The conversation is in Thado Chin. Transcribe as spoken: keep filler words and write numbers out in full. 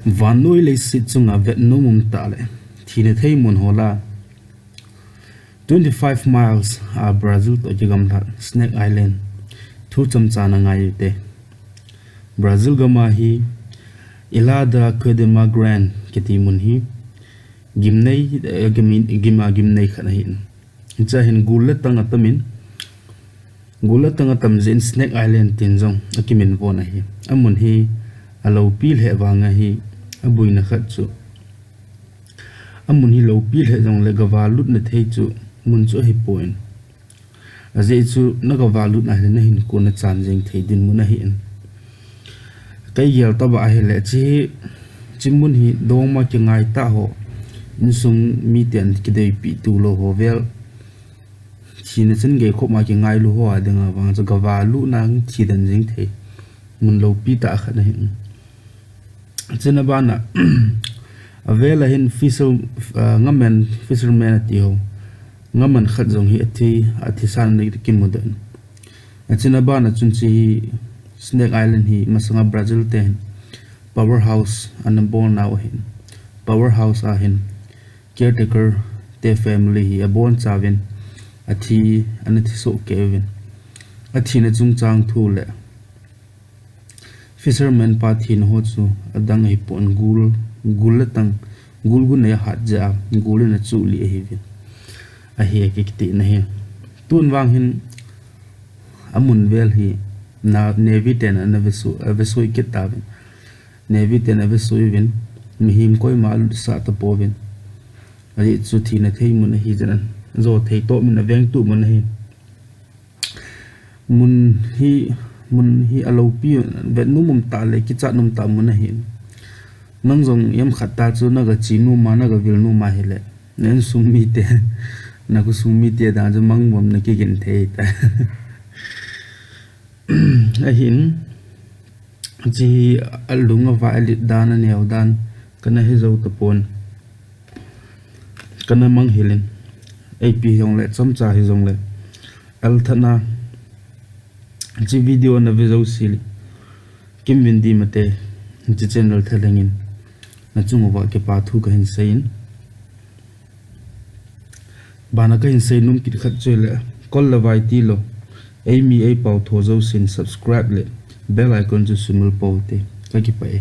Vannoi leiset chunga vetnom umtah le thina thei mun ho lah a twenty five miles a Brazil toh kigamlat Snake Island thu chomcha na ngai ute. Brazil gam a hi Ilha da Cudema Grande kiti mun hi gimnei, gima gimnei khat ahin, hichea hin gul le tang atamin, gul le tang atam jeh in Snake Island tin jong akiminvo ahi. Amun hi aloupi lheh vang ahi, aboina khat chu amun hi loupi lheh jongle gavahlutna thei chu mun chu ahipon, ajeh chu nagavahlutna hile nahinkho nachan jeng thei dinmun ahin. Kei gel tobang ahile hiche mun hi dongma kingaitah ho, insung miten kideipeh tulou ho vel, thina changei khopma kingailu ho a dinga vang chu gavahlutna thiden jeng thei mun loupi tah khat ahin. Chuna bana avel a hin fisher, ngaman, fisherman ati ho, ngaman khat jong hi athi, athisan ana kimudoh in. Achuna bana chun hiche hi Snake Island hi masanga Brazil ten powerhouse ana bolnau ahin, powerhouse ahin, caretaker te family hi abonchauvin athi, ana thisoh kei uvin. Athina chungchang thu le fisherman pa thina ho chu adang ahipon, gul, gul le tang, gul gu nei ahat jeh a gul in achuhlih ahiuvin, ahi akitina ahi. Tun vang hin amun vel hi Navy ten ana vesui, avesui kit tauvin. Navy ten avesui uvin, mihem koima alutsah tapouvin. Ajeh chu thina thei mun ahi jeh in, jo thei toh mun, avengtup mun ahi. Mun hi, mun hi aloupi, vetnom umtah le kichat umtah mun ahin. Nang jong ijem khat tah chu nagache noma, nagavil noma hile, na insung mite, nakhosung mite dang chu mangbom nakigin thei tai. Ahin, hiche hi alung avai alet dan, aneo dan kana hejou tapon, kana manghil in, ipi hijongle, chomcha hijongle, althat na hiche video nave jouse le, Kimvin Dimate hiche channel thalheng in nachung uva kipa thu kahin seiyin, bana kahin seinom kit khat chu hile, kol le vai tilou, eimi eipao tho jousen subscribe le bell icon chu sumil pou hite. Kakipah e.